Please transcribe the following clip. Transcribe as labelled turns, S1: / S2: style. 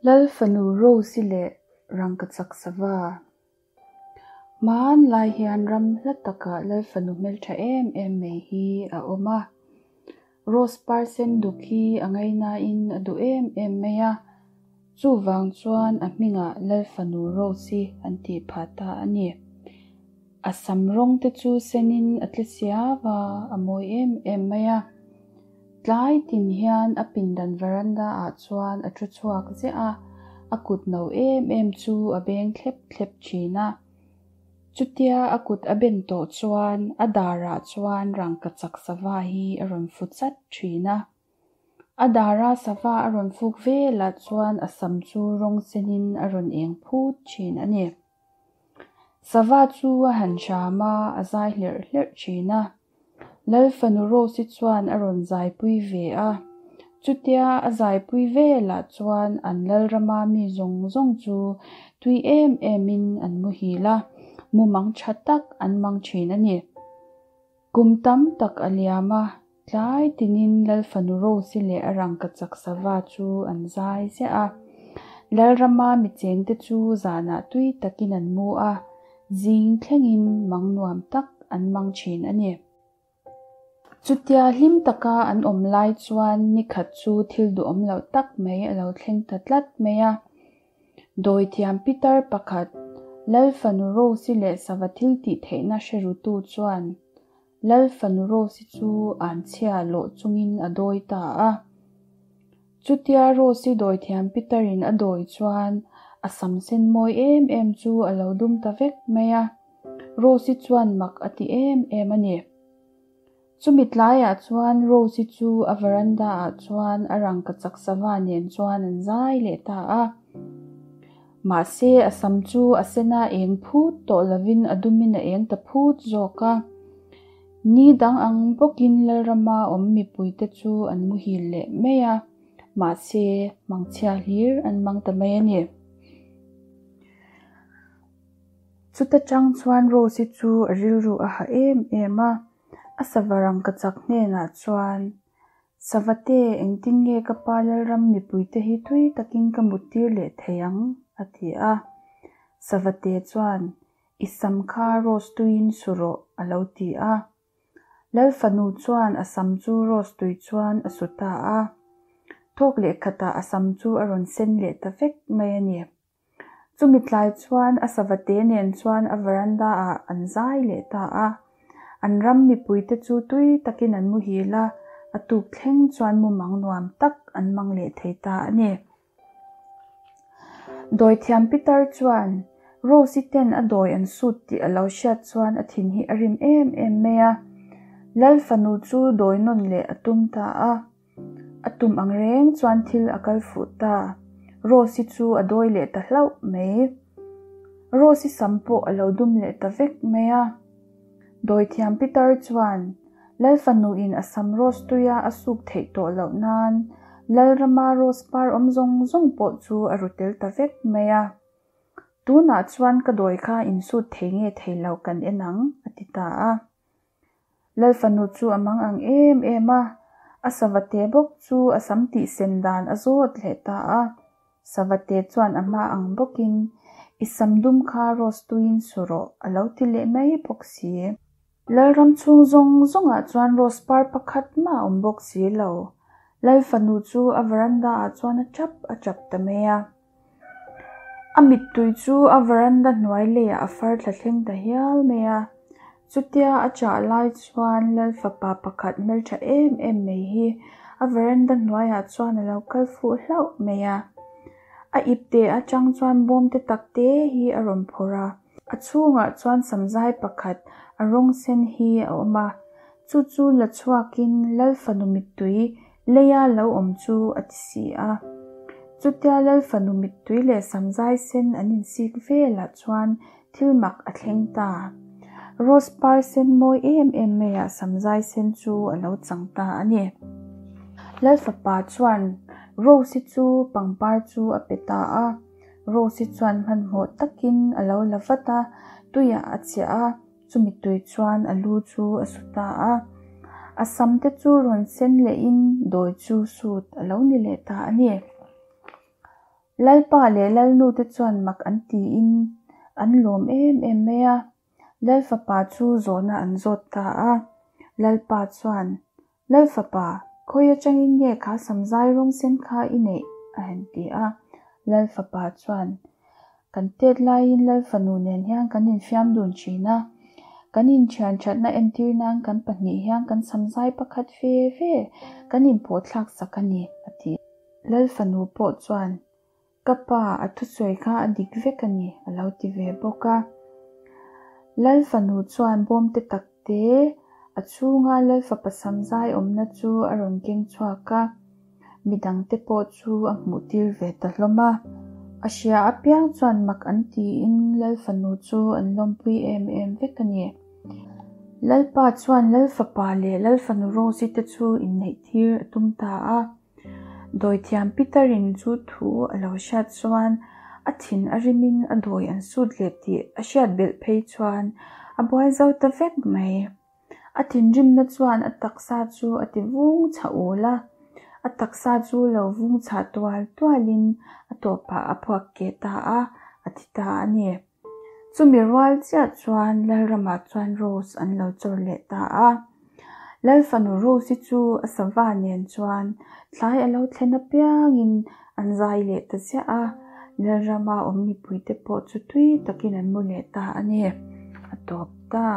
S1: Lal fanu Rose-i leh rangkachak sava. Hmanlai hian ram hla takah Lal fanu hmeltha em em mai hi a awm a. Rose par sen duk hi a ngainain a duh em em mai a. Chuvang chuan a hmingah Lal fanu Rose-i an tih phah ta a ni. A sam rawng te chu senin a tle siau a, a mawi em em mai a. Tlai tin hian a pindan veranda ah chuan a thu chhuak ziah a, a kut no em em chu a beng thlep thlep thin a. Chutia a kut a ben tawh chuan a darah chuan rangkachak sava hi a rawn fu chat thin a. A dara sava a rawn fuk velah chuan a sam chu rawng senin a rawn eng phut thin a ni. Sava chu a han hram a, a zai hlerh hlerh thin a. Lal fanu Rose-i chuan a rawn zaipui ve a. Chutia a zaipui velah chuan an Lalrama mi zawng zawng chu tui em emin an muhil a, mumang tha tak an mang thin a ni. Kum tam tak a liam a, tlai tinin Lal fanu Rose-i leh a rangkachak sava chu an zai ziah a. Lalrama mi chengte chu zanah tui takin an mu a, zing thlengin mang nuam tak an mang thin a ni. Chutia hlim taka an awm lai chuan nikhat chu thil duhawm loh tak mai a lo thleng ta tlat mai a. Dawithiam pitar pakhat, Lal fanu Rose-i leh sava thil tih theihna hre rutu chuan Lal fanu Rose-i chu anchhia lawh chungin a dawi ta a. Chutia Rose-i dawithiam pitarin a dawi chuan a sam sen mawi em em chu a lo dum ta vek mai a. Rose-i chuan mak a ti em em a ni. Chumi tlaiah chuan Rose-i chu a veranda-ah chuan a rangkachak sava nen chuan an zai leh ta a. Mahse, a sam chu a sena eng phut tawh lovin a dumin a eng ta phut zawk a. Ni dang ang bawkin Lalrama awm mipuite chu an muhil leh mai a, mahse, mangchhia hlir an mang ta mai a ni. Chuta tang chuan Rose-i chu a rilru a ha em em a, a sava rangkachak hnenah chuan, Savate, engtin nge ka pa Lalram mipuite hi tui takin ka muttir leh thei ang? a ti a. Savate chuan, I sam kha Rose tuiin su rawh, a lo ti a. Lal fanu chuan a sam chu Rose tui chuan a su ta a. Thawk leh khatah a sam chu a rawn sen leh ta vek mai a ni. Chumi tlai chuan a savate nen chuan a veranda ah an zai leh ta a. An ram mipuite chu tui takin an muhil a, a tuk thleng chuan mumang nuam tak an mang leh thei ta a ni. Dawithiam Pitar chuan Rose-i ten a dawi an sut tih a lo hriat chuan a thin hi a rim em em mai a. Lal fanu chu dawi nawn leh a tum ta a. A tum ang reng chuan thil a kal fuh ta. Rose-i chu a dawi leh ta hlauh mai. Rose-i sam pawh a lo dum leh ta vek mai a. Dawithiam Pitar chuan Lal fanuin a sam rose tuia a suk theih tawh loh nan Lalrama rose par awm zawng zawng pawh chu a ru tel ta vek mai a. Tunah chuan ka dawi kha insut thei nge thei lo kan en ang, a ti ta a. Lal fanu chu a mang ang em em a, a savate bawk chu a sam tihsen dan a zawt leh ta a. Savate chuan a hma ang bawkin, I sam dum kha rose tuiin su rawh, a lo ti leh mai bawk si. Lalram chhung zawng zawngah chuan rose par pakhat mah a awm bawk si lo. Lal fanu chu a veranda ah chuan a tap a tap ta mai a. A mittui chu a veranda hnuai leiah a far thla thleng ta hial mai a. Chutia a chah lai chuan Lal fapa pakhat hmeltha em em mai hi a veranda hnuaiah chuan a lo kal fuh hlauh mai a. A ipte atang chuan bawm te tak te hi a rawn phawrh a. A chhungah chuan samzai pakhat a rawng sen hi a awm a. Chu chu la chhuakin Lal fanu mittui Leia lo awm chu a ti si a. Chutia Lal fanu mittui leh samzai sen an insik velah chuan thil mak a thleng ta. Rose par sen mawi em em maiah samzai sen chu a lo chang ta a ni. Lal fapa chuan Rose-i chu pangpar chu a pe ta a. Rose-i chuan hmanhmawh takin a lo la vat a, tuiah a chiah a. Chumi tui chuan a lu chu a su ta a, a sam te chu rawn sen lehin dawi chu sut a lo ni leh ta a ni. Lalpa leh Lalnu te chuan mak an tiin an lawm em em mai a. Lalfapa chu zawhna an zawt ta a. Lalpa chuan, Lalfapa, khawi atangin nge kha samzai rawng sen kha i neih? a han ti a. Lalfapa chuan, Kan tet laiin Lalfanu nen hian kan infiam dun thin a. Kan inthian thatna entir nan kan pahnih hian kan samzai pakhat ve ve kan inpawhthlak sak a ni, a ti. Lalfanu pawh chuan, Ka pa, a thusawi kha a dik vek a ni, a lo ti ve bawk a. Lalfanu chuan bawmte takte a chhunga Lalfapa samzai awmna chu a rawn keng chhuak a, midangte pawh chu a hmuhtir ve ta hlawm a. A hria apiang chuan mak an tiin Lalfanu chu an lawmpui em em vek a ni. Lalpa chuan Lalfapa leh Lalfanu Rose-i te chu inneihtir a tum ta a. Dawithiam Peter-in chu thu a lo hriat chuan a thin a rimin a dawi an sut leh tih a hriat belh phei chuan a buai zo ta vek mai. A thinrimna chuan a taksa chu a ti vung chhah ul a, a taksa chu lo vung chhah tual tualin a tawpah a phuak keh ta a, a thi ta a ni. Chumi rual chiah chuan Lalramah chuan Rose an lo chawr leh ta a. Lalfanu Rose-i chu a sava nen chuan thlai a lo thlen apiangin an zai leh ta ziah a, Lalrama awm mipuite pawh chu tui takin an mu leh ta a ni. A tawp ta.